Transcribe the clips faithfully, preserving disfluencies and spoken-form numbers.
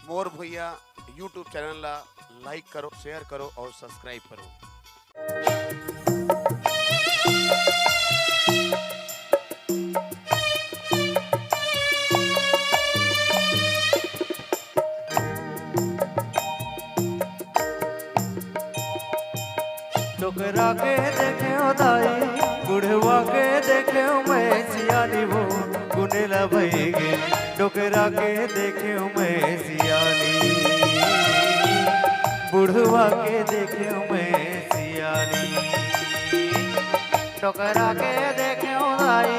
मोर भुइयां YouTube channel ला लाइक करो, शेयर करो और सब्सक्राइब करो। डोकरा के देखेंव दाई, बुढ़वा के देखेंव मैं सियानी वो, गुनेला भई गे। डोकरा के देखेंव मैं सियानी, बुढ़वा के देखेंव मैं सियानी। डोकरा के देखेंव दाई,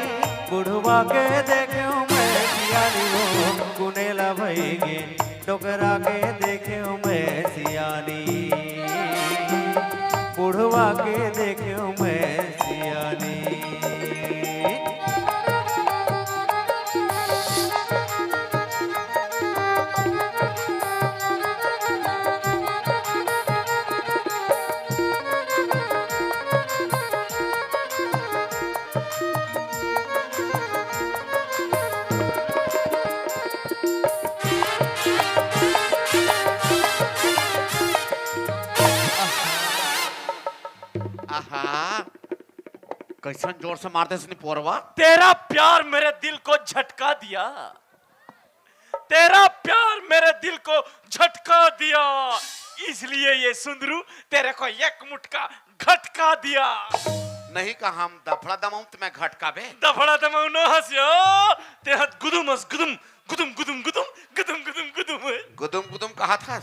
बुढ़वा के देखेंव मैं सियानी वो, गुनेला भई गे। डोकरा के देखेंव मैं सियानी, बुढ़वा के देखेंव मैं सियानी। आहा, कैसन जोर से मारते सनी पोरवा। तेरा प्यार मेरे दिल को झटका दिया, तेरा प्यार मेरे दिल को झटका दिया, इसलिए ये सुंदरू तेरे को एक मुटका घटका दिया। नहीं कहा हम दफड़ा दमाऊं तो मैं घटका बे। दफड़ा दमाऊं न हंसियो, ते हत गुदुम हस गुदुम, गुदुम गुदुम गुदुम, गुदुम गुदुम गुदुम। गुदुम गुदुम कहा था।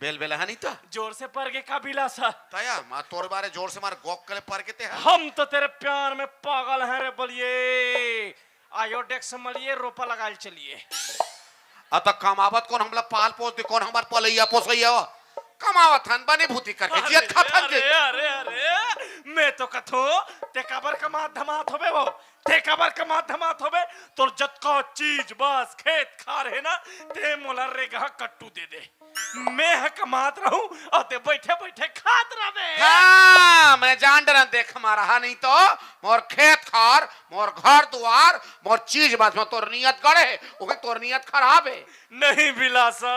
बेल बेला है नहीं तो। जोर से पर गे का बिलासा। तया, मा तोर बारे जोर से मार गोक कले पर गे ते है। हम तो तेरे प्यार में पागल हैं रे बलिए। आयोडेक्स मलिए, रोपा लगाल चलिए। अत कमावत कौन हमला पाल पोस दे, कौन हमार पलैया पोसैया हो? कमावत हन बने भूती करके, अरे, जियत खात हन अरे, के। अरे, अरे, मैं तो कथो, ते काबर कमात धमात होबे वो? ते काबर कमात धमात होबे? तोर जतका चीज बस खेत खार है ना, ते मोला रेगहा कट्टू दे दे। मैं ह कमात रहूं अउ ते बैठे बैठे खात रहबे। हाँ, मैं जान डरन देख मारा हा, नहीं तो मोर खेत खार, मोर घर दुआर, मोर चीज बस में तोर नियत गड़े है, ओके तोर नियत खराब है। नहीं बिलासा,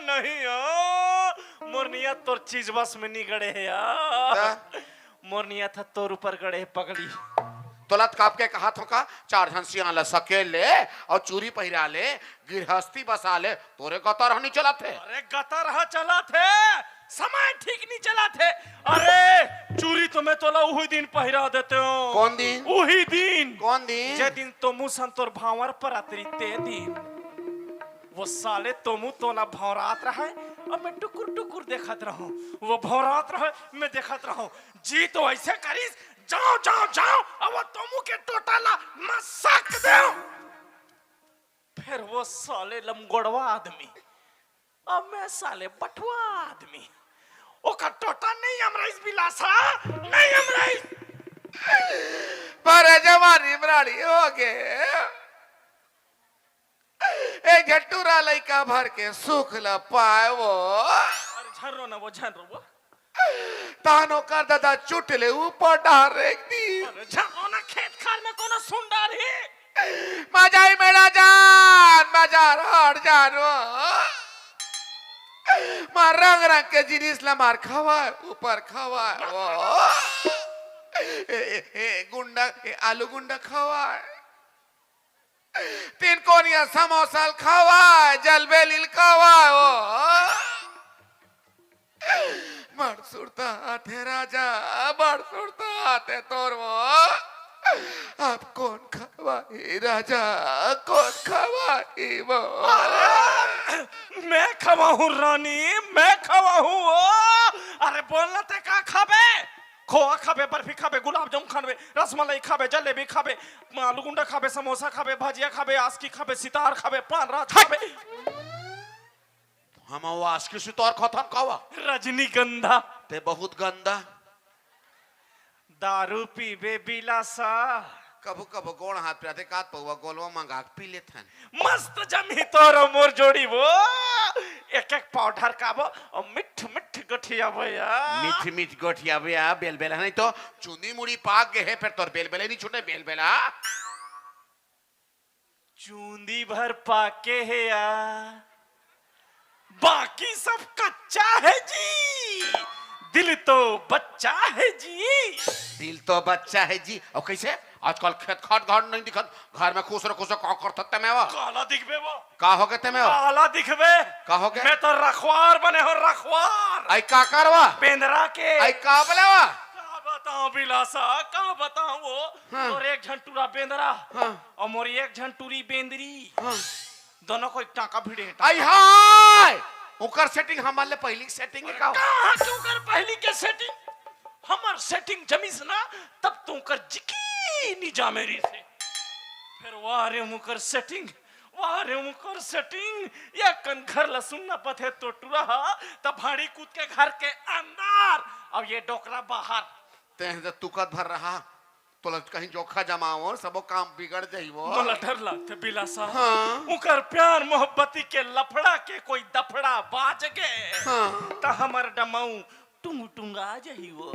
नहीं हो, मोर नियत तोर चीज बस में नहीं गड़े है यार। ता? मोर नियत ह तोर ऊपर गड़े हे पगली। तोला त काप के कहत हो का, चार झन सियान ला सकेल ले अउ चूरी पहिरा ले, गिरहस्ती बसा ले, तोरे गतर ह नी चलत हे। अरे गतर ह चलत हे, समय ठीक नी चलत हे। अरे चूरी तो मैं तोला उही दिन पहिरा देते हो। कौन दिन? उही दिन। कौन दिन? जे दिन तोमू सन तोर भांवर परात रही ते दिन। वो साले तोमू तोला भौरात रहे अउ मैं टुकुर टुकुर देखत रहूं। वो भौरात रहे, मैं देखत रहूं। जी तो ऐसे करिस, जाओ, जाओ, जाओ, अब वो तोमू के टोटा ला मसक देव। फिर वो साले लमगोड़वा आदमी, अब मैं साले बटुआ आदमी, ओकर टोटा नहीं अमराइस बिलासा, नहीं अमराइस। पर जवानी बराड़ी हो गे। ए झट्टूरा लइका भर के सुख ल पाए वो। अरे झन रो ना वो, झन रो वो। तानो कर दादा चुट ले ऊपर डार एक दी। अरे झन रो ना, खेत खार में कोनो सुन डारही। मजाई मेरा जान, मजा हट जान वो। मार रंग रंग के जिनिस ला मार खवाए, ऊपर खवाए वो। ए, ए, ए, गुंडा, ए, आलू गुंडा खवाए। तीन कोनिया समोसा ल खवाए, जलबेली ल खवाए ओ। बड़ सुरता आथे राजा, बड़ सुरता आथे तोर वो। अब कौन खवाही राजा, कौन खवाही वो? अरे, मैं खवाहूँ रानी, मैं खवाहूँ वो। अरे बोलना ते का खाबे? खोआ खाबे, बर्फी खाबे, गुलाब जामुन खाबे, रसमलाई खाबे, जलेबी खाबे, आलू गुंडा खाबे, समोसा खाबे, भजिया खाबे, आसकी खाबे, सितार खाबे, पान राज खाबे। हम वो आसकी सितार खाथन कावा? रजनीगंधा। ते बहुत गंदा। दारू पीबे बिलासा। कभू कभू गोड़ हाथ पिराथे, कात पौवा गोलवा मंगा के पी लेथन। मस्त जमही तोर मोर जोड़ी वो। एक एक पाउडर खाबो अउ मिठ मिठ गोठियाबो यार। मिठ मिठ गोठियाबो यार, बेलबेला नहीं तो चुंदी मुड़ी पाक गे हे, फिर तोर बेलबेला नहीं छूटे, बेलबेला। चुंदी भर पाके हे यार। कि सब कच्चा है जी, दिल तो बच्चा है जी। दिल तो बच्चा है जी। अउ कइसे? आजकल खेत खार घर नइ दिखत, घर में खुसरे खुसरे का करथस तेमे वा? काला दिखबे वा। का होगे तेमे वा? काला दिखबे। का होगे? मैं तो रखवार बने हों, रखवार। अई काकर वा? बेंदरा के। अई का बोले वा? का बतावंव बिलासा, का बतावंव वो? हाँ। तोर एक झन टूरा बेंदरा हाँ। अउ मोर एक झन टूरी बेंदरी। हाँ। दोनों कोई टांका भिड़े हे, टांका। अई हाय! ओकर setting हमर ले पहिली के setting हे का? कहाँ के ओकर पहिली के setting? हमर setting जमिस ना, तब तो ओकर जिकी नी जामे रहिसे। फेर वाह रे ओकर setting, वाह रे ओकर setting। एक कन घर ला सुन्ना पथे तो टूरा हा, त भाड़ी कूद के घर के अंदर, अउ ये डोकरा बाहर। तें ह तुकत भर रहा, तोला कहीं जोखा जमावंव, सबो काम बिगड़ जाही वो। मोला डर लागथे बिलासा। हाँ। ओकर प्यार मोहब्बती के लफड़ा के कोई दफड़ा बाज गे, हाँ। त हमर डमऊ टुंग टुंगा जाही वो।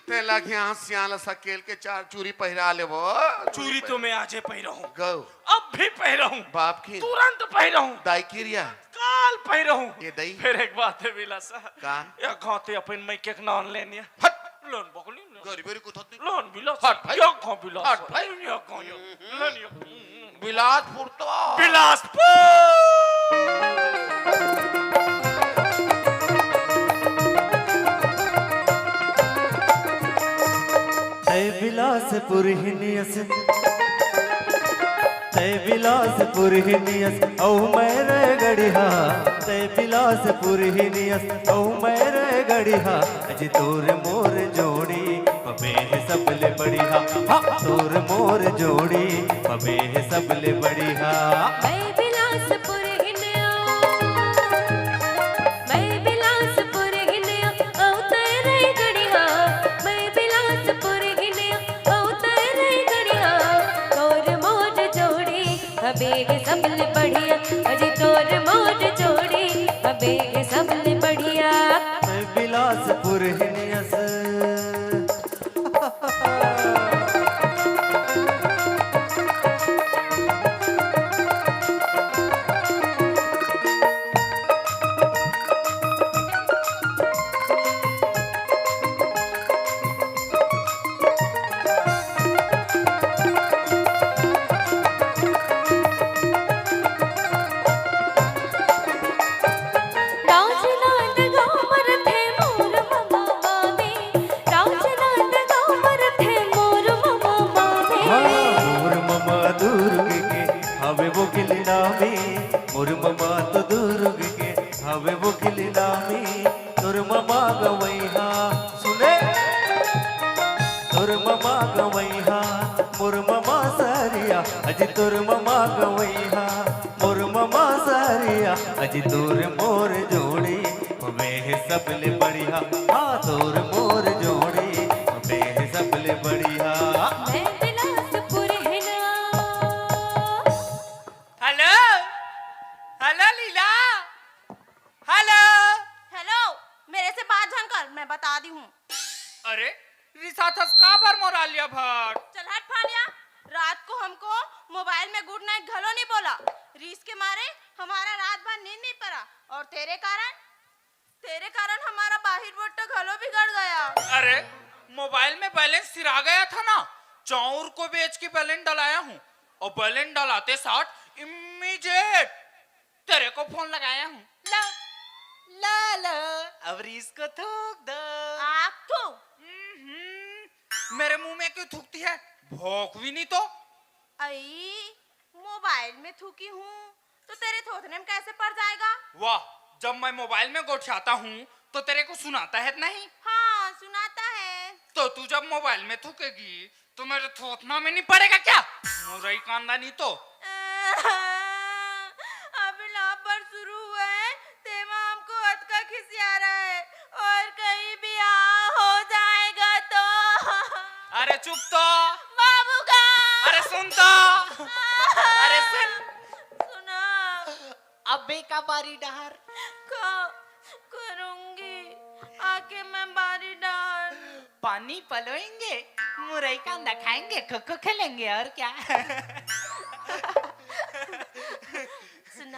तेला के यहाँ सियान ला सकेल के चार चूरी पहिरा ले वो। चूरी तो मैं आजे पहिरहूँ। गऊ। अब भी पहिरहूँ। बाप की। तुरंत पहिरहूँ। दाई किरिया। काल पहिरहूँ। ये दई। फेर एक बात हे बिलासा। का? एक घाव ते अपन मइके के नाम लेनिया। हट। लोन बकली, लोन। गरीबेरी कुथत नहीं। लोन बिलास। हट भाई। या कहाँ बिलास? हट भाई। या कहाँ या? हम्म। लोन या। बिलासपुर तो। बिलासपुर। तै बिलासपुर हिनियस, तै बिलासपुर हिनियस, अउ मैं रे गड़िहा। तै बिलासपुर हिनियस, अउ मैं रे गड़िहा। अजी तोर मोर जोड़ी पबे हे सबले बढ़िया, हाँ, तोर मोर जोड़ी पबे हे सबले बढ़िया। मैं बिलासपुर हिनिया, मैं बिलासपुर हिनिया, अउ तै रे गड़िहा। मैं बिलासपुर हिनिया, अउ तै रे गड़िहा। तोर मोर जोड़ी हबे हे सबले बढ़िया, अजी तोर मोर जोड़ी हबे हे सबले बढ़िया। मैं बिलासपुर हिनियस। राजनांदगांव म रथे मोर ममा मामे, राजनांदगांव म रथे मोर ममा मामे। हाँ, मोर ममा दुर्ग के हवे वो गिलना में, मोर ममा तो दुर्ग के हवे वो गिलना में। तोर ममा गवइहा, सुने? तोर ममा गवइहा, मोर ममा सरिया, अजी तोर ममा गवइहा, मोर ममा सरिया, अजी तोर मोर जोड़ी हबे हे सबले बढ़िया। हाँ, तोर मोर जोड़ी हबे हे सबले बढ़िया। मैं बिलासपुर हिनिया। हेलो, हेलो लीला। हेलो। हेलो, मेरे से बात झन कर, मैं बता दी हूँ। अरे, रिसाथस काबर मोर आलिया भट्ट? चल हट फालिया, रात को हमको मोबाइल में गुड नाइट घलो नहीं बोला। रीस के मारे हमारा रात भर नींद नहीं पड़ा और तेरे कारण, तेरे कारण हमारा बाहिर बोट्टा घलो बिगड़ गया। अरे, मोबाइल में बैलेंस सिरा गया था ना, चाउर को बेच के बैलेंस डलाया हूँ और बैलेंस डलाते साथ इमीडिएट तेरे को फोन लगाया हूँ। ला, ला, ला, अब रीस को थूक दो। आप तो। हम्म, मेरे मुंह में क्यों थूकती है? भौंक भी नहीं तो। आई, मोबाइल में थूकी हूँ तो तेरे थोथने में कैसे पड़ जाएगा? वाह, जब मैं मोबाइल में गोठियाता हूँ तो तेरे को सुनाता है नहीं? हाँ, सुनाता है। तो तू जब मोबाइल में थूकेगी तो मेरे थोथना में नहीं पड़ेगा क्या? मुरई कांदा नहीं तो। अभी लापर शुरू हुआ है, तेमा हमको अतका खिसिया रहा है, और कहीं भी आ हो जाएगा तो। अरे चुप तो। बाबू का। अरे सुन तो। अरे सुन। सुना। अबे का बारी डहर। का करूंगी आके मैं बारी डहर। पानी पलोएंगे, मुरई कांदा खाएंगे, खो खो खेलेंगे और क्या। सुना।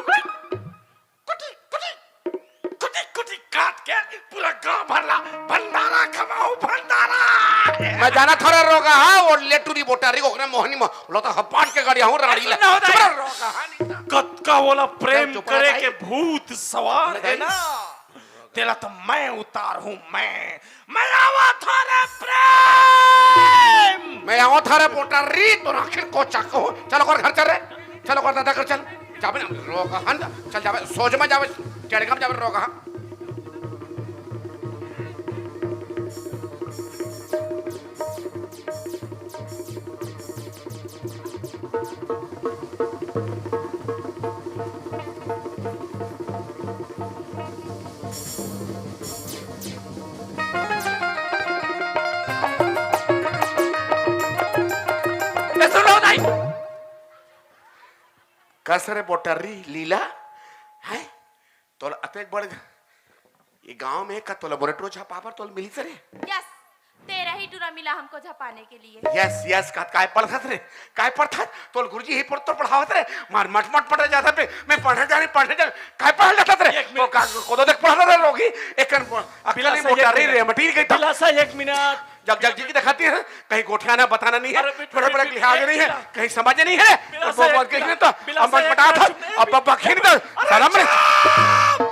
कुटी कुटी कुटी कुटी काट के पूरा गांव भर ला भंडारा खवाहूं, भंडारा। मैं जानत हंव रे रोगहा, वो लेटुरी बोटारी ओकरे मोहनी म, लो तो हपाट के गाड़ी हूं राड़ी ला। ऐसा ना होता है। चुप रह रोगहा, नहीं तो। कतका ओला प्रेम चुप रह करे भाई। के भूत सवार है ना, तेला तो मैं उतारहूं, मैं। मैं आवत हंव रे प्रेम। मैं आवत हंव रे बोटारी, तो आखिर को चाको। चल ओकर घर चल रे, चल ओकर दादा घर चल। जाबे ना रोगहा, चल जाबे, सोझ में जाबे, टेड़गा में जाबे रोगहा। ए, सुनो नहीं। कस रे बोटरी लीला, हैं? तोला अतेक बड़ ये गांव में का तोला बोरेटो छापा पर तोला मिलिस रे? यस, तेरा टूरा मिला हमको झपाने के लिए। यस, यस, का, काय पढ़त रे? काय पढ़त? तोर गुरुजी ही पढ़, तो पढ़ावत रे। मार मट मट पढ़े जाता पे, मैं पढ़े जाने, पढ़े जाने। काय पढ़े जाता रे? एक मिनट। वो का, को तो देख पढ़त रे रोगी। एक कन, अभी बिलासा, नहीं मोटा एक रही मिनट। रे, मटी गई था। बिलासा, एक मिनट। जग, जग जी की दिखाती है, कहीं गोठियाना बताना नहीं है, अरे, बिट-, बड़े बड़े बिट-, लिहाज एक नहीं है, मिनट। कहीं समझ नहीं है। बिलासा, बहुत एक बात कही मिनट। ना तो, बिलासा, अब मट एक मटा मिनट, था, चुप नहीं। अब बब्बा खेल था, अरे, शर्म नहीं। चुप!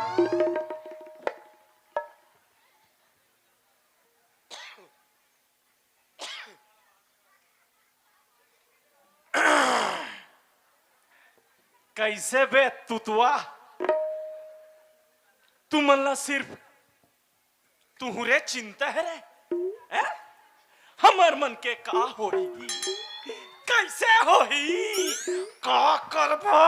कैसे बे तुतुआ, तुमन ला सिर्फ तुहरे चिंता हे रे? हैं? हमर मन के का होही? कैसे होही? का करबो?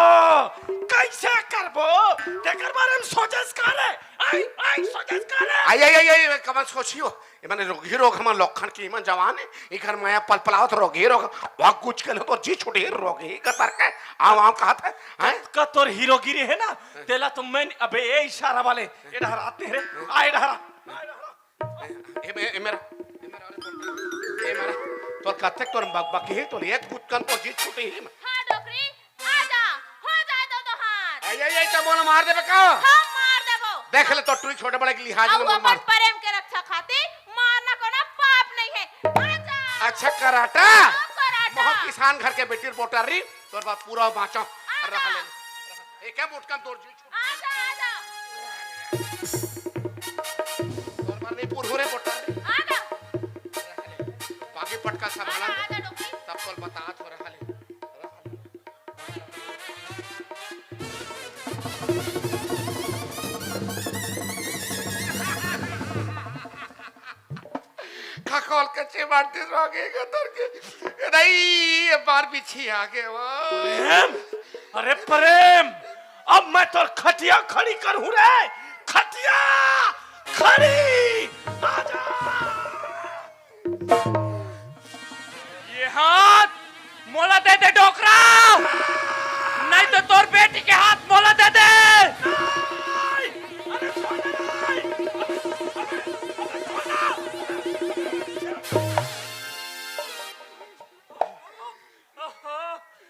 कैसे करबो? तेकर बारे में सोचेस का रे? आई, आई, सोचेस का रे? आई, आई, आई, आई, मैं कमन सोचियो। ये माने रोग ही रोग हमर लखन के, इमन जवान हे, इकर माया पलपलावत रोग ही रोग, वहाँ कुछ के लो तो जी छूटे ही रोग ही गतर के, आम, आम कहत हे, हैं? का तोर हीरोगिरी हे ना? तेला तो मैं, अबे ए इशारा वाले, ए डहरा आते रे, आ ए डहरा, आ ए डहरा। ए, ए, ए मेरा, ए मेरा, अरे, ए मेरा, तोर कथक तोर बक-, बकी ही, तोर एक कुछ कन तो जी छूटे ही। हाँ, डोकरी, आजा, हो जाए दो, दो हाथ। आई, आई, आई, तो बोला मार देबे का? हाँ, मार देबो। देख ले, तो टुरी छोटे बड़े के लिहाज अउ में अपन मार। प्रेम के रक्षा खातिर मारना कोनो पाप नहीं है। आजा। अच्छा, कराटा? हाँ, कराटा। मोह किसान घर के बेटी बोटर री, तोर बाप पूरा बाँचो। आजा। रहा ले। ए, क्या मोटकन तोर जी छूट? आजा, आजा। तोर बार नहीं पूर हो रे बोटर री। आजा। बाकी पटका सब आजा, हला। आजा, डोकरी। तब तोल बता थोड़ा हाले। खखोल के चिमट दिस रोगी गतर के। ए दाई, ये बार बिछी आगे वो। प्रेम, अरे प्रेम, अब मैं तोर खटिया खड़ी करहूं रे, खटिया खड़ी। आजा। ये हाथ मोला दे दे डोकरा, नहीं तो तोर बेटी के हाथ मोला दे दे।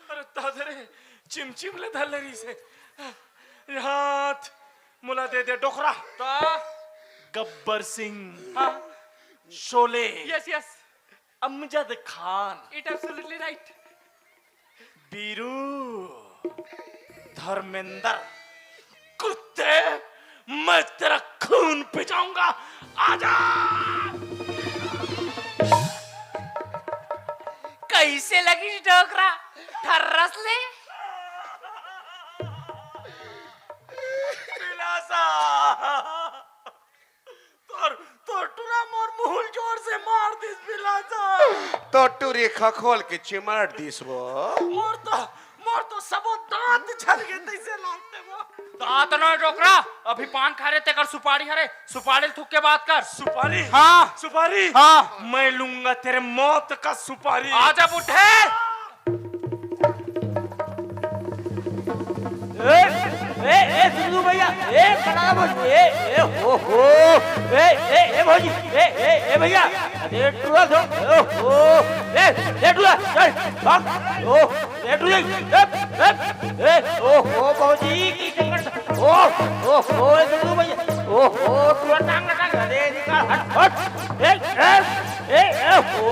अरे दादा रे, चिमचिम ले धर ले रही से। ये हाथ मोला दे दे डोकरा। का? गब्बर सिंह। हाँ। Sholay. Yes, yes. Amjad Khan. It absolutely right। Veeru, Dharmendra, कुत्ते, मैं तेरा खून पी जाऊंगा। आजा। कैसे लगी डोकरा? ठर्रस ले। बिलासा। तोर, तोर टुरा मोर मुहुल जोर से मार दिस बिलासा। तोर टुरी खखोल के चिमट दिस वो। मोर तो, मोर तो सबो दांत झर गे तैसे लागते वो। दांत न डोकरा, अभी पान खा रे तेकर सुपारी हरे, सुपारी ल थूक के बात कर। सुपारी? हाँ। सुपारी? हाँ। मैं लूंगा तेरे मौत का सुपारी। आजा बुढ़े। ए, ए, ए, सुनू भैया, ए, बड़ा भौजी, ए, ए, हो, हो, ए, ए, ए, भौजी, ए, ए, ए, भैया, अरे, टुरा दो, ओ, हो, ए, ए, टुरा, चल, भाग, ओ, ए, टुरा, ए, ए, ए, ओ, हो, भौजी, की चक्कर, ओ, ओ, हो, ए, सुनू भैया, ओ, हो, टुरा, टांग, टांग, अरे, निकाल, हट, हट, ए, ए, ए, ए, ओ,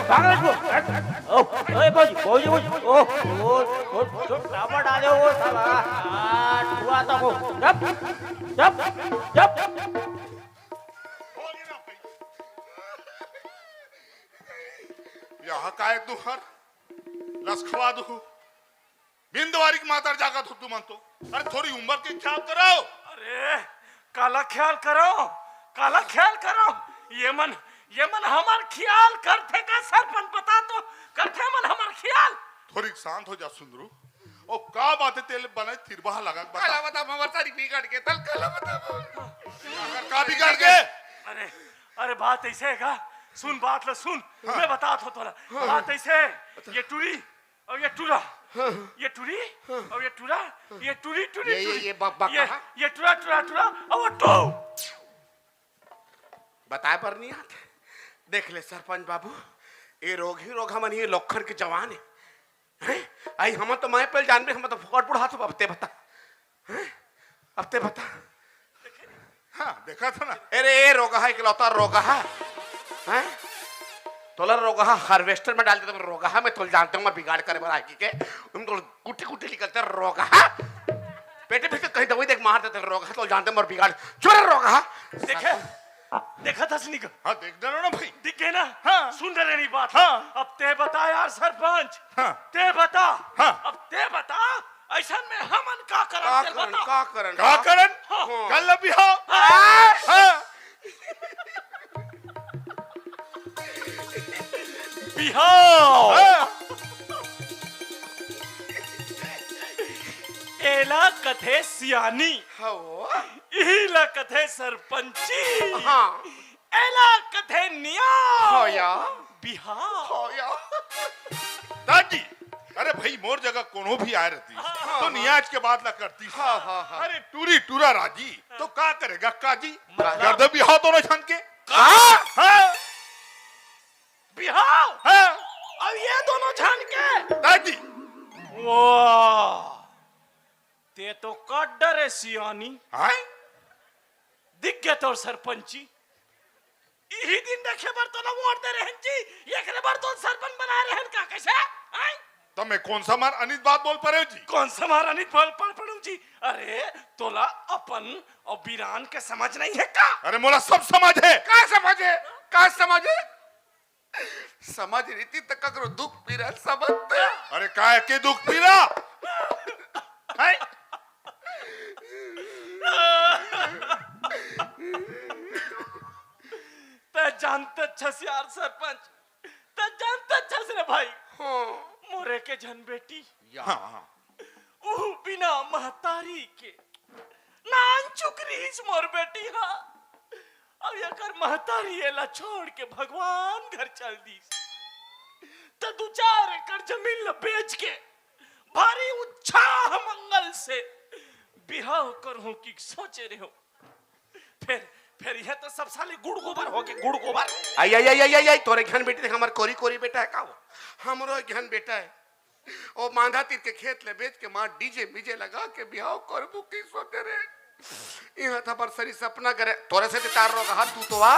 भाग, हट, हट। ओ, ए, भौजी, भौजी, भौजी, ओ, ओ, ओ, ओ, टापा डाले हो साला। आ, टुरा तको। चुप, चुप, चुप। यहाँ काय तुहर लसखवा दू। बिंदवारी के मातर जागत हो तुमन तो। अरे थोरी उम्र के ख्याल करो। अरे काला ख्याल करो, काला ख्याल करो। ये मन, ये मन हमर ख्याल करथे का सरपंच? बता तो, करथे मन हमर ख्याल? थोरी शांत हो जा सुंदरू। ओ का बात हे तेल बने थिरबहा लगा बता। काला बता हमर सारी बिगड़ के तल काला बता। अगर का बिगड़ के? अरे, अरे बात ऐसे हे का? सुन बात ल सुन। हाँ। मैं बतात हो तोला। हाँ। बात ऐसे हे। बता। ये टुरी अउ ये टुरा, हाँ। ये टुरी, हाँ। अउ ये टुरा, हाँ। ये टुरी, टुरी, ये, ये, टुरी। ये बक, बक ये, कहा? ये टुरा, टुरा, टुरा, अउ वो टू। बताए बर नहीं आत। देख ले सरपंच बाबू, ये रोग ही रोग हमन, ये लोखन के जवान है। हैं? आई हमन तो मैं पहले जानबे, हमन तो फोकट बुढ़ा तो अब ते बता। हैं? अब ते बता। हाँ, देखा था ना। अरे, ये रोगहा, इकलौता रोगहा। हैं? तोला रोगहा हार्वेस्टर में डाल देते, रोगहा में तोल जानते हो, मैं बिगाड़ करे बर आगे के। तुम तो कुटी कुटी निकलते रोगहा। पेटे पे तो कहीं दवाई देख मार देते रोगहा, तोल जानते हो, मैं बिगाड़। चोर रोगहा। देखे? देखा था सनी का? हाँ, देख डालो ना भाई। दिख गए ना? हाँ। सुन रहे नहीं बात। हाँ। अब ते बता यार सरपंच। हाँ। ते बता। हाँ। अब ते बता, ऐसन में हमन का करन, का ते करन, बता। का करन? का करन? हाँ। कर ल बिहाव। हाँ। हाँ। बिहाव। हाँ। एला कथे सियानी। हाँ। इही ला कथे सरपंची। हाँ। एला कथे नियाव। हाँ या। बिहाव। हाँ या। दादी, अरे भाई, मोर जगह कोनो भी आए रहती, हाँ, तो हाँ। नियाज के बात ला करती। हाँ, हाँ, हाँ। अरे टूरी टूरा राजी, तो का करेगा काजी? मतलब? कर दे बिहाव दोनों झन के। का? हाँ। बिहाव? हाँ। अब ये दोनों झन के? दादी। वाह। ते तो कट डरे सियानी। हाँ? दिख गए तोर सरपंची। इही दिन देखे बर तोला वोट दे रहन जी, एकरे बर तोला सरपंच बना रहन का, कैसे? हैं? तो मैं कौन सा मार अनित बात बोल पड़े जी? कौन सा मार अनित बोल पड़ पड़ूं जी? अरे, तोला अपन और बीरान के समझ नहीं है का? अरे, मोला सब समझ है। का समझ है? का समझ है? समझ रहिती त ककरो दुख पीरा समझते। अरे, काय के दुख पीरा? हैं? तैं जानत हस यार सरपंच, तैं जानत हस रे भाई। हाँ। मोरे के झन बेटी। हाँ, हाँ। उहू बिना महतारी के नानचुक रिहिस मोर बेटी हा। अब एकर महतारी एला छोड़ के भगवान घर चल दिस। त दू चार एकड़ जमीन ल बेच के भारी उच्छाह मंगल से बिहाव करहूं कि सोचे रेहेंव। फेर, फेर ये तो सब साले गुड़ गोबर हो गए, गुड़ गोबर। आई, आई, आई, आई, आई, आई, तोरे घन बेटी देख, हमर कोरी कोरी बेटा है का वो? हमरो घन बेटा है। ओ मांधा तीर के खेत ले बेच के मां डीजे मीजे लगा के बिहाव करबू की सोचे रे। इहां था पर सरी सपना करे, तोरे से तार रोगहा तू तो आ।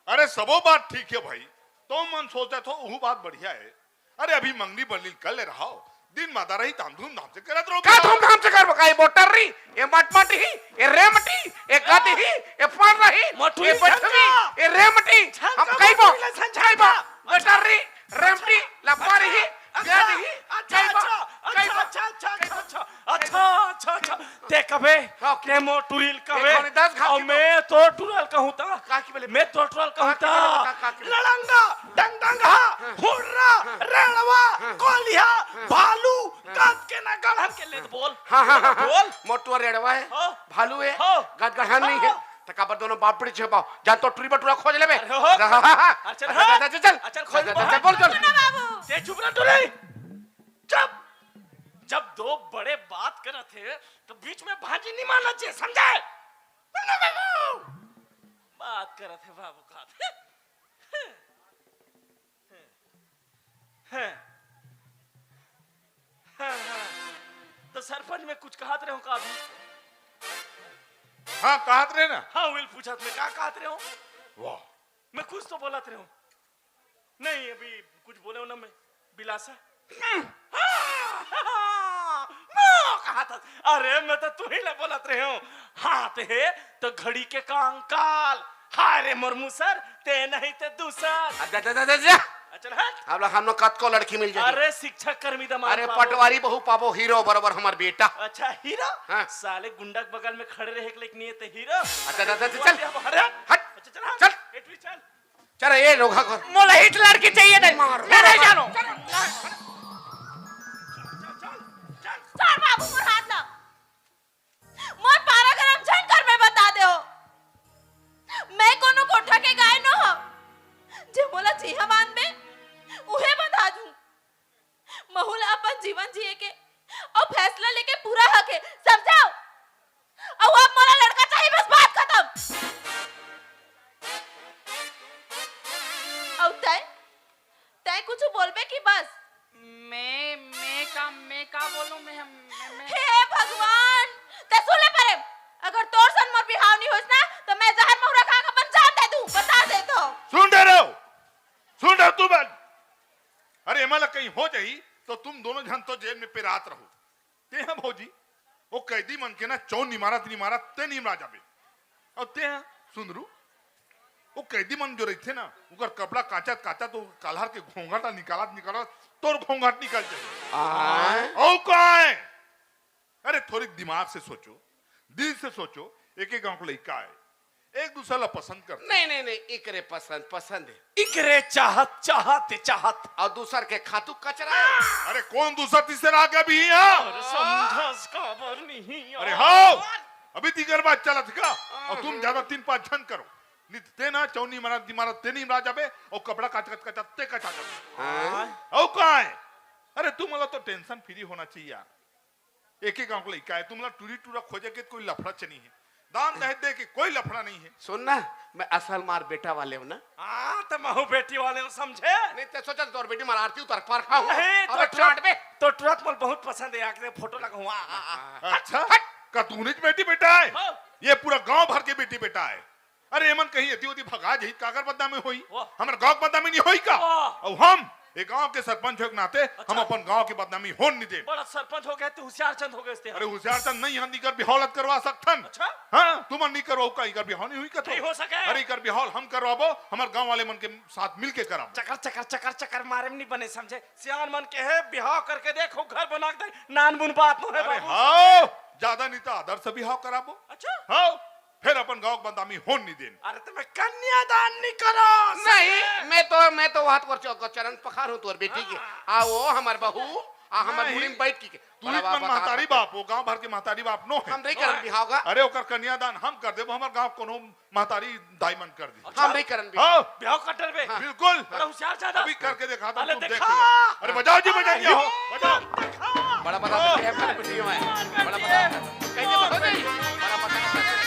अरे सबो बात ठीक है भाई, तो मन सोचा थो, वो बात बढ़िया है। अरे अभी मंगनी बरली कर ले रहा हो, दिन मादा रही ताम धूमधाम से करत रहो। का धूमधाम से करबो? का ये मोटर रही, ये मटमट ही, ये रेमटी, ये गद ही, ये फन रही, मटुरी ये बटवी, झंझा। ये रेमटी, झंझा हम कईबो, मटुरी ले झंझा कईबो, का। मोटर रही, रेमटी, अच्छा, लपारी ही, अच्छा, गद ही, अच्छा, कईबो, अच्छा, अच्छा, कईबो। अच्छा, अच्छा, अच्छा, अच्छा, अच्छा, अच्छा, अच्छा, ते कबे, हाँ, ते मोर टुरी ल कबे, एक घाव ने दस घाव और की मैं तो टुरा ल कहूं ता, का की बोले? मैं तो टुरा ल कहूं का की ता। बोले बता, का की बोले? लड़ंगा, डंगडंगहा, हाँ। हुर्रा, हाँ। रेड़वा, हाँ। कोलिहा, हाँ। भालू, हाँ। काट के ना गढ़न के ले बोल। हाँ, हाँ, हाँ, हाँ। बोल। मोटुआ रेड़वा है, हाँ। भालू है, हाँ। गदगढ़न नहीं है। हाँ। त काबर दोनों बाप बेटी छेपाओ? जा तो टुरी बटुरा खोज लेबे। अरे हो। जा, हाँ, हाँ, हाँ। अच्छा, जा, हाँ। जा, जा, चल। अच्छा, खोज जा, जा, बोल। चल, बोल, चल। ना बाबू। ते चुप रह टुरी। जब, जब दो बड़े बात करत हे, तो बीच में भाजी नहीं मारना चाहिए, समझे? ना बाबू। बात करत हे बाबू का। हैं। हाँ, हाँ। तो सरपंच, मैं कुछ कहत रहे हूँ का अभी? हाँ, कहत रहे ना। हाँ, वही पूछत मैं का कहत रहे हूँ? वाह। मैं कुछ तो बोलत रहे हूँ। नहीं, अभी कुछ बोले हूँ ना मैं, बिलासा। हाँ, मैं कहा था। अरे, मैं तो तू ही ले बोलत रहे हूँ। हाथ है तो घड़ी के कंकाल। हाय रे मोर मुसर, ते नहीं ते दूसर। आ, जा, जा, जा, जा, जा। अच्छा, हट। हम लोग, हम लोग कतको लड़की मिल जाए। अरे, शिक्षक कर्मी दमाद अरे, पाबो। पटवारी बहू पाबो, हीरो बरोबर हमार बेटा। अच्छा, हीरो? हाँ। साले गुंडा के बगल में खड़े रहे के लेकिन ये ते हीरो। अच्छा, जा, जा, जा, चल। अरे, हट। अच्छा, चल, हट। चल। एटवी चल। चल, ये लोग हक। मोला हिटलर की चाहिए नहीं। मार। मैं नहीं जानू। चल, चल, चल। छोड़ बाबू, मोर हाथ ला। मोर पारा गरम झन कर, मैं बता दे हो। मैं कोनो कोठा के गाय नो हो, जे मोला जिहा बांधबे, उहे बंधा दूं। महू ला अपन जीवन जिए के अउ फैसला लेके पूरा हक हे, समझव? अउ अब मोला लड़का चाहिए, बस बात खतम। मला कहीं हो जाही, तो तुम दोनों झन तो जेल में पेरात रहो। ते ह भौजी, वो कैदी मन के ना चौन निमारत निमारत ते निमरा जाबे। अउ ते ह सुंदरू, वो कैदी मन जो रहिथे ना, ओकर कपड़ा काचत काचत, वो कालर के घोंघट निकालत निकालत तोर घोंघट निकल जाही। आय। अउ काय? अरे, थोड़ी दिमाग से सोचो, दिल से सोचो। एक एक गांव के लइका आय, एक दूसर ला पसंद करथे। नहीं, नहीं, नहीं, इकरे पसंद, पसंद हे। इकरे चाहत, चाहत, चाहत। अउ दूसर के खातू कचरा हे। अरे, कौन दूसर तीसर आ गया भी यहाँ? अरे, समझस काबर नहीं अरे, यार? हाव, अभी तीकर बात चलत हे का? अउ तुम ज्यादा तीन पांच झन करो, नहीं ते ना चौनी मारा दिमारा ते नहीं ला जाबे, अउ कपड़ा काचत काचत ते कचा जाबे। हाँ। अउ काय? अरे, तुम वाला तो tension free होना चाहिए यार। एक ही गांव के लइका हे, तुमला टूरी टूरा खोजे के कोई लफड़ा च नहीं हे, दान दहेज दे के कोई लफड़ा नहीं हे। सुन ना, मैं असल मार बेटा वाले हूँ ना। हाँ, तो महू बेटी वाले हूँ, समझे? नहीं, ते सोचा तोर बेटी मार आरती उतार पार खाऊं। नहीं, अब तो चोट बे। तो तुरंत मोल बहुत पसंद हे, आके फोटो लगाऊं। आ, आ, आ। अच्छा, हट। का तू उन्हीं बेटी बेटा हे? हाँ। ये पूरा गांव भर के बेटी बेटा हे। अरे, एमन कहीं एती ओती भगा जही, काकर बदनामी होई? वाह। हमर गांव के बदनामी नहीं होई का? वाह। अउ हम ए गांव के सरपंच होए के नाते अच्छा। हम अपन गांव के बदनामी होन नहीं देन। बड़ा सरपंच हो गए, तू होशियार चंद हो गए इसते। अरे, होशियार चंद नहीं, हम इकर बिहाव लत करवा सकथन। अच्छा। हाँ, तुमन नहीं करवाओ का, इकर बिहाव नहीं होई का तो? नहीं हो सके। अरे, इकर बिहाव हम करवाबो, हमर गांव वाले मन के साथ मिल के कराबो। चकर, चकर, चकर, चकर मारे में नहीं बने, समझे? सियान मन के हे, बिहाव करके देखो, घर बना के दे, नान बुन बात नो हे अरे बाबू। हाँ, ज्यादा नहीं तो आदर से बिहाव कराबो। अच्छा। हाँ, फिर अपन गांव के बदनामी होन नहीं देन। अरे तो मैं कन्यादान नहीं करो। नहीं, मैं तो, मैं तो वहां तोर चौ-, चरण पखार हूँ तोर बेटी के। हाँ। आ वो हमर बहू, आ हमर नहीं। मुड़ी में बैठ की के। तू बड़ा ही मन बाबा महतारी बाप हो, गांव भर के महतारी बाप नो हे। हम नहीं करन बिहाव का। अरे ओकर कन्यादान हम कर देबो, हमर गांव कोनो महतारी दाई मन कर दी। हम नहीं करन बिहाव। हाँ। बिहाव कर डरबे। हाँ। बिल्कुल। बड़ा होशियार ज्यादा। अभी करके देखा था, अरे तुम देख देखा। लो। अरे बजाओ जी, बजाइए हो, बजाओ। देखा। बड़ा पता है, बड़ा पता है। कैसे बजाओ जी? बड़ा पता है।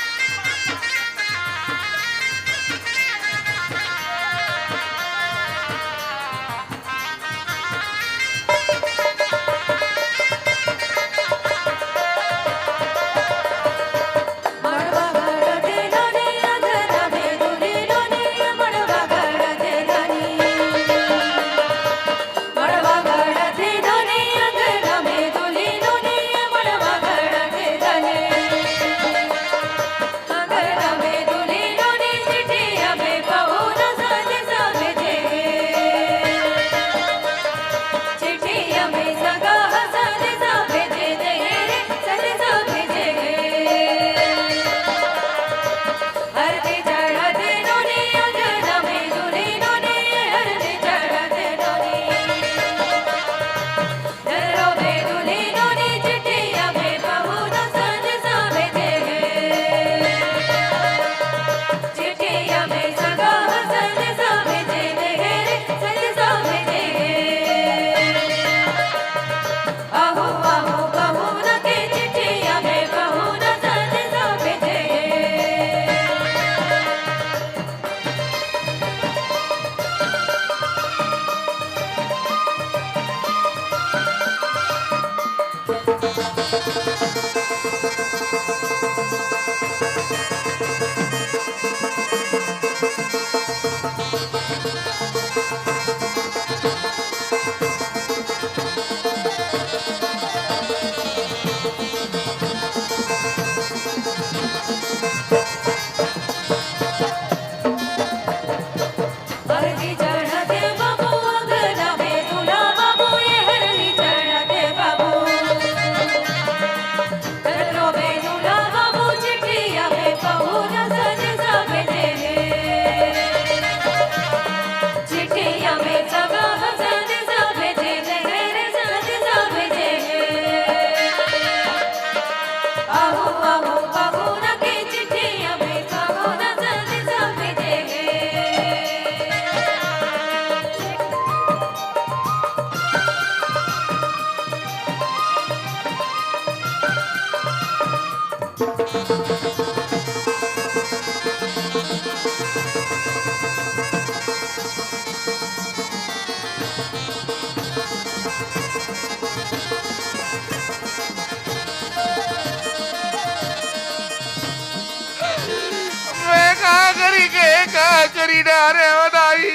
मैं का करी के का करी डारे हो दाई।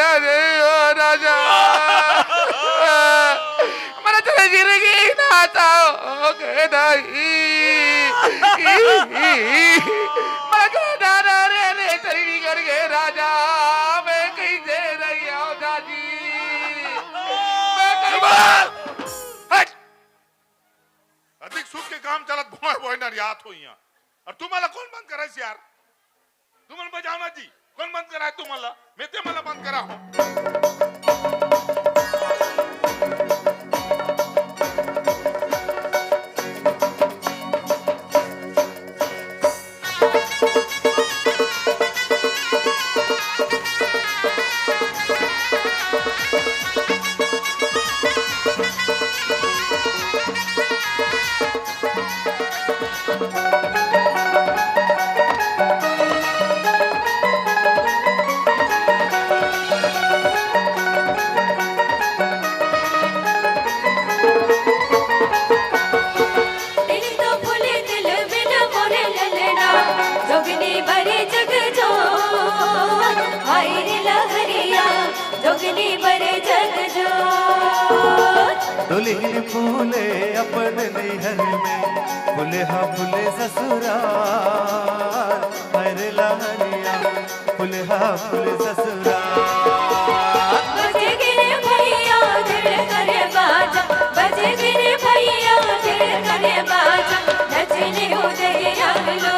अरे ओ राजा, मरा तेरे गिर गई ना तो हो गए नहीं। मरा तेरे दादा रे, रे तेरी बिगड़ गए राजा, मैं कहीं दे रही हूँ दादी, मैं कहीं हट! अधिक सुख के काम चलत भोय भोय नरियात हो यहाँ। और तुम वाला कौन बंद कराइस यार? तुमन बजाओ ना जी, कौन बंद कराए तुमन ला? मैं ते मन ला बंद करा हूँ। दिल तो फूले दिल बिन मोरे ललना, जोगनी बरे जग जोर, हाय रे लहरिया, जोगनी बरे जग जोर। दुल्हन फूले अपन नैहर में, फुलहा फूले ससुराल, हाय रे लहरिया, फुलहा फूल ससुराल। बजे गिरे भैया धड़कने बाजा, बजे गिरे भैया धड़कने बाजा, नचले हो दहिया लो,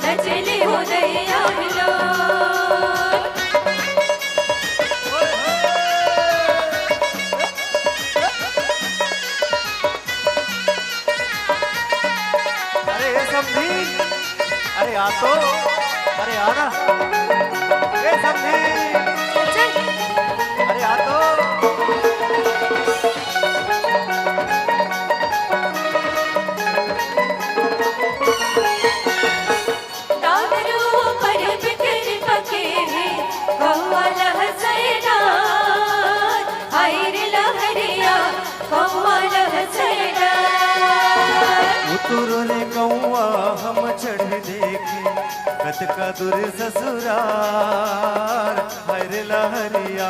नचले हो दहिया लो। अरे ए समधी, अरे आ तो, अरे आ ना। ए समधी, अरे आ तो। दादरू पर बिखर पके है, कौआ लहसैना, हाय रे लहरिया, कौआ लहसैना। उतुर रे कौआ हम चढ़ देखे, कतका दूर ससुरार, हाय रे लहरिया,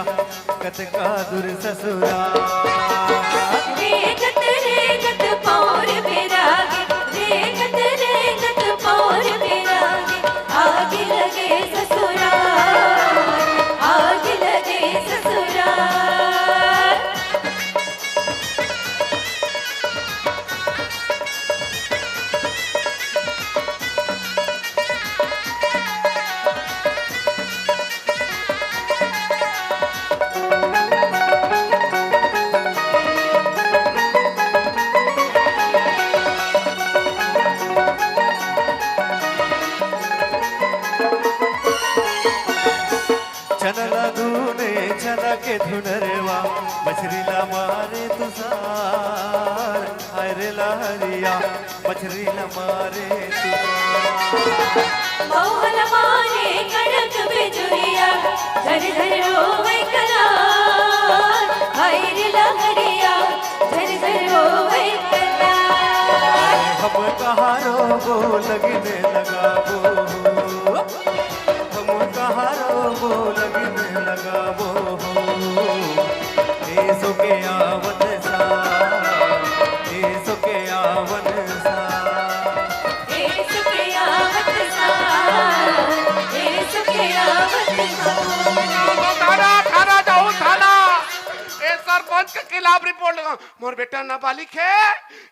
कतका दूर ससुरार। रेंगत रेंगत पौर बेरागे, रेंगत रेंगत पौर बेरागे, आग लगे ससुरार, आग लगे ससुरार। चना ला धुने, चना के धुनरवा, मछरी ला मारे तुषार, हाय रे लहरिया, मछरी ला मारे तुषार। महुआ ला मारे कड़क बिजुरिया, झर झर रोवे कलार, हाय रे लहरिया, झर झर रोवे कलार। हम कहाँ रोबो लगिन लगाबो हो, हम कहाँ रोबो लगिन लगाबो हो। एसो के आवत सार, एसो के आवत सार। एसो के आवत सार, एसो के आवत सार। थाना, थाना जाओ, थाना। ए सरपंच के खिलाफ रिपोर्ट लगा। मोर बेटा नाबालिग हे,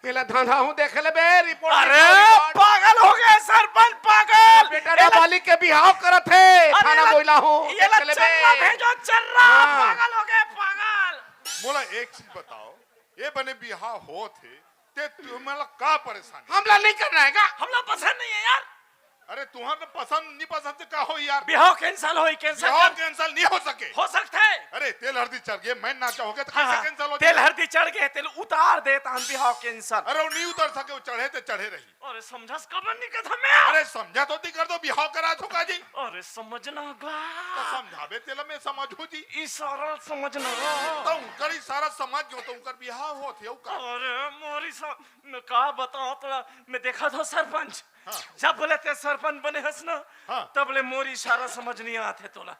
एला धांधा हूँ देख लेबे, रिपोर्ट अरे, लिखाओ, रिपोर्ट। पागल हो गए सरपंच, पागल। बेटा एला नाबालिग के बिहाव करत हे, अरे, थाना एला, बोइला हूँ, एला देख लेबे। चर्रा भेजो, चर्रा, हाँ। पागल हो गए, पागल। मोला एक चीज बताओ, ये बने बिहाव होत हे, ते तुमला का परेशानी? हमला नहीं करना है का? हमला पसंद नहीं है यार। अरे, तुहर तो पसंद नहीं पसंद से का हो यार? बिहाव cancel होई, cancel बिहाव कर। Cancel नहीं हो सके। हो सकता है। अरे, तेल हरदी चढ़ गए, मैं ना चाहोगे तो हाँ, कैसे हाँ। Cancel हो तेल जाए? हरदी चढ़ गए, तेल उतार देता हम, बिहाव cancel। अरे, वो नहीं उतर सके, वो चढ़े ते चढ़े रही। अरे, समझस कबर नहीं कथा मैं। अरे, समझा तो ती कर दो, बिहाव करा दो का जी। अरे, समझना गा। तो समझावे तेला मैं समझू जी। इशारा समझना। तो उनकर इशारा समझ गयो, तो उनकर बिहाव होत हे, का? अरे, मोरी सा-, मैं का बताओ तोला, मैं देखा था सरपंच। हाँ। जब बोले ते सरपंच बने हस ना, हाँ। तब ले मोरी इशारा समझ नहीं आते तोला।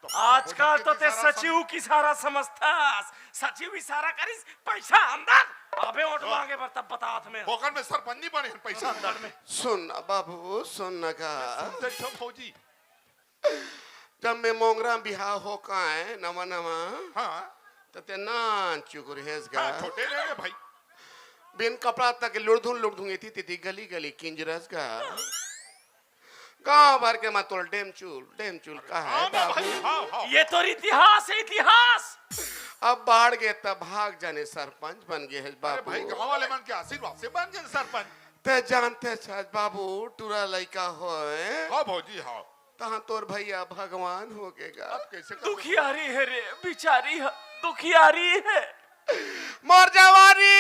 आजकल तो ते सचिव के इशारा समझथस। सचिव इशारा करिस, पैसा अंदर। अबे वोट मांगे बर तब बतात में। ओकर में सरपंच नहीं बने हैं, पैसा अंदर में। सुन ना बाबू, सुन ना का। सुनते छो फौजी। जब मैं मोंगरा बिहाव हो काए नवा नवा, हाँ। त ते नान चुकुर हेस गा। हाँ, छोटे रहे रे भाई। बिन कपड़ा तक लुड़धुन लुड़धुन एती तेती गली गली किंजरस गा। गांव भर के मैं तोल डेमचुल, डेमचुल का है हाँ ना बाबू? भाई, हाँ, हाँ। ये तो इतिहास है, इतिहास। अब बाढ़ गे तब भाग जाने सरपंच बन गे है अरे बाबू। भाई, गांव वाले मन के आशीर्वाद से बन गे सरपंच। ते जानते छस बाबू, टूरा लइका होए। हाँ भौजी, हाँ। तहाँ तोर भैया भगवान हो गे गा। अब कैसे कर दुखियारी है रे, बिचारी है, दुखियारी है। मोर जवानी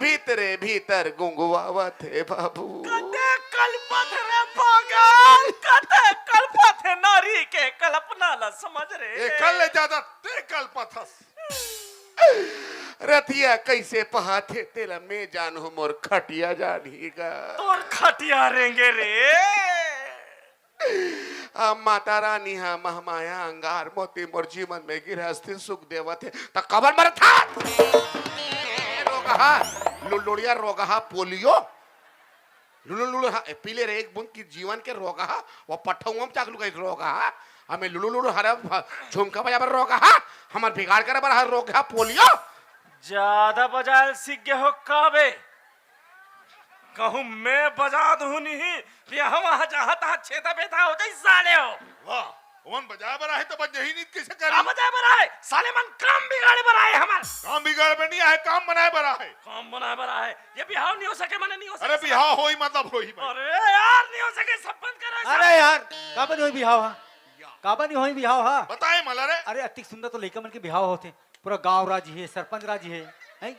भीतरे भीतर गुंगुआवत हे बाबू। कते कलपत रे पागल, कते कलपत हे नारी के कल्पना ला समझ रे। ए, कल ले ज्यादा ते कलपत हस। रतिया कैसे पहाथे तेला मैं जानहूं, मोर खटिया जानही गा। तोर खटिया रेंगे रे। अब माता रानी हा महमाया अंगार मोती मोर जीवन में गिरहस्थी सुख देवत हे, त कबर मरत हा? रोगहा, लुलुड़िया रोगहा, पोलियो। लुलु लुलु हा, ए, पीले रे एक बूंद की जीवन के रोगहा, वो पठौम चाकलू का एक रोगहा। हमें लुलु लुलु हरे भ-, झुमका बजाबर रोगहा, हमर बिगाड़ करे बर हर रोगहा, पोलियो। ज्यादा बजायल सीख गए हो का बे? कहूँ मैं बजा दूँ नहीं, कि हम वहाँ जहाँ तहाँ छेदा बेदा हो जाए साले हो। वाह, ओमन बजाए बर आए त बजही नहीं कैसे करी? का बजाए बर आए? साले मन काम बिगाड़े बर आए हमर। काम बिगाड़े बर नहीं आए, काम बनाए बर आए। काम बनाए बर आए। ये बिहाव नहीं हो सके, मने नहीं हो सके। अरे बिहाव होई मतलब होई भाई। अरे यार, नहीं हो सके, सब बंद करो सब। अरे यार, काबर नहीं होई बिहाव हा? काबर नहीं होई बिहाव हा? बताए मला रे। अरे अतिक सुंदर तो लइका मन के बिहाव होथे, पूरा गांव राजी हे, सरपंच राजी हे, हैं?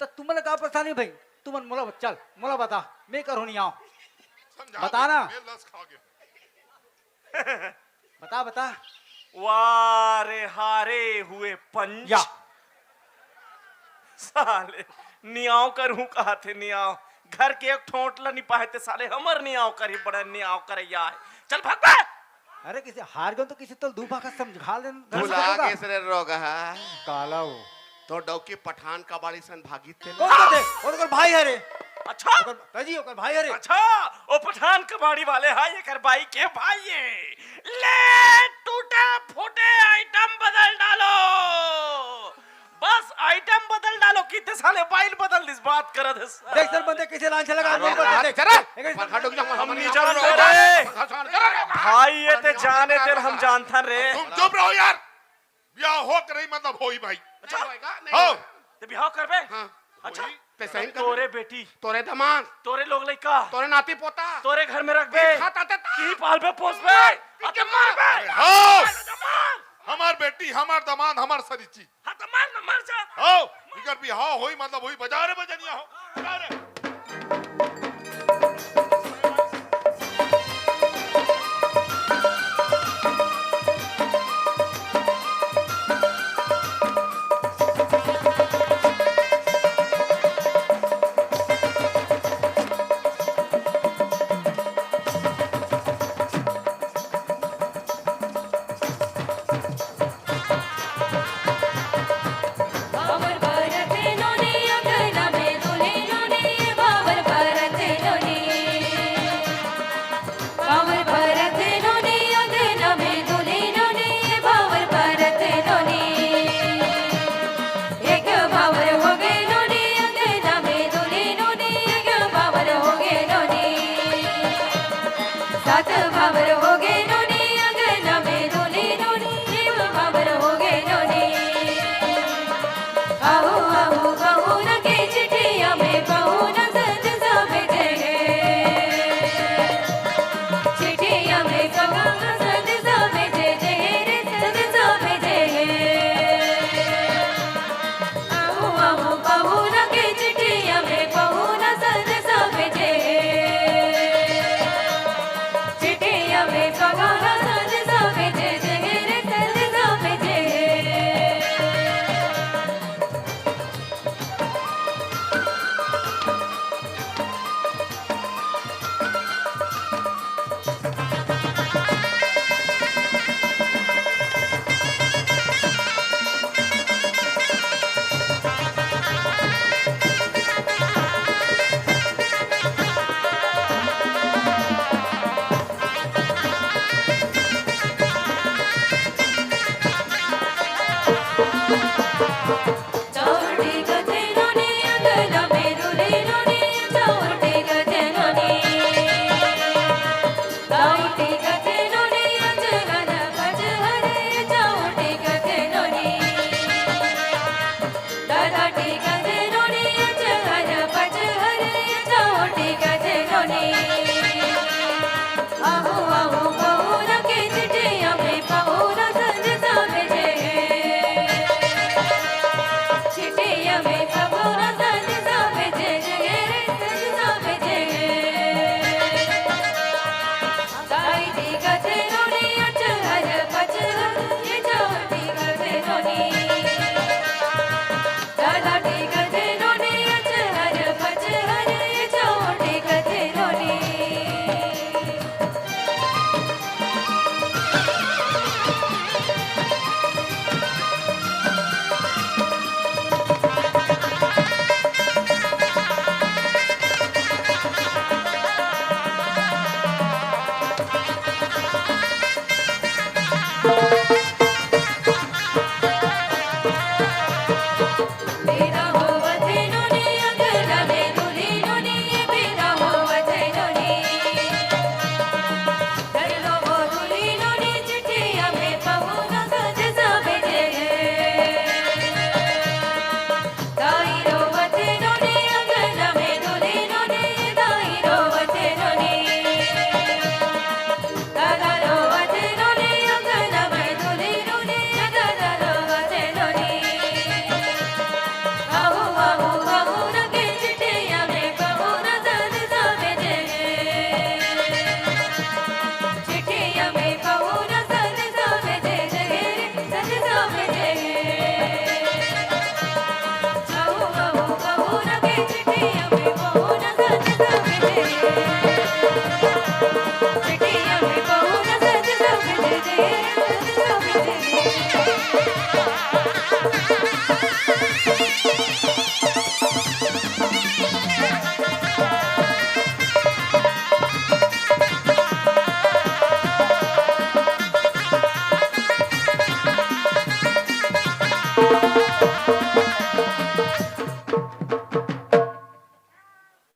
त तुमन ला का परेशानी भाई? तुमन मोला चल, मोला बता, मैं करहूं नियाव। समझा बता दे, ना। मैं लस खा गया। बता, बता। वाह रे हारे हुए पंच। या। साले, नियाव करहूं कहाथे नियाव। घर के एक ठोंट ला निपाहे ते साले हमर नियाव करही, बड़ा नियाव करैया हे। चल भाग बे। अरे किसे हार गयो तो किसे तो दू भाखा समझा ले। भुला गेस रे रोगहा। काला हो। तो डौकी पठान कबाड़ी सन भागित ते। कौन तो थे? वो तो ओकर भाई हरे। अच्छा? ओकर, ताजी, ओकर भाई हरे। अच्छा, वो पठान कबाड़ी वाले हा, एकर बाई के भाई हे। ले, टूटे फूटे आइटम बदल डालो। बस आइटम बदल डालो, कितने साले बाइल बदल दिस, बात करत हे। देख सर बंदे कैसे लांच लगा, अरे नहीं बदल, यार, देख। चल रे। एक पंखा डुक जा, हम नहीं जानते रे। भाई, ये ते जाने तेल हम जानथन रे। तुम चुप रहो यार। ब्याह हो के रही मतलब होई भाई। अच्छा? नहीं होएगा, नहीं हाँ। होएगा। ते बिहाव करबे? हाँ। अच्छा? होई। ते सही कर। तोरे बेटी। तोरे दमांद। तोरे लोग लइका। तोरे नाती पोता। तोरे घर में रखबे। खाता ते ता। की पालबे पोसबे? पी के आ ते मारबे। अरे हाँ। मार दे, मार। हमार बेटी, हमार दमांद, हमार सरी चीज। हाँ, तो मार ना, मर जा। हाँ, इकर बिहाव होई मतलब होई, बजा रे बजनिया हो। बजा रे।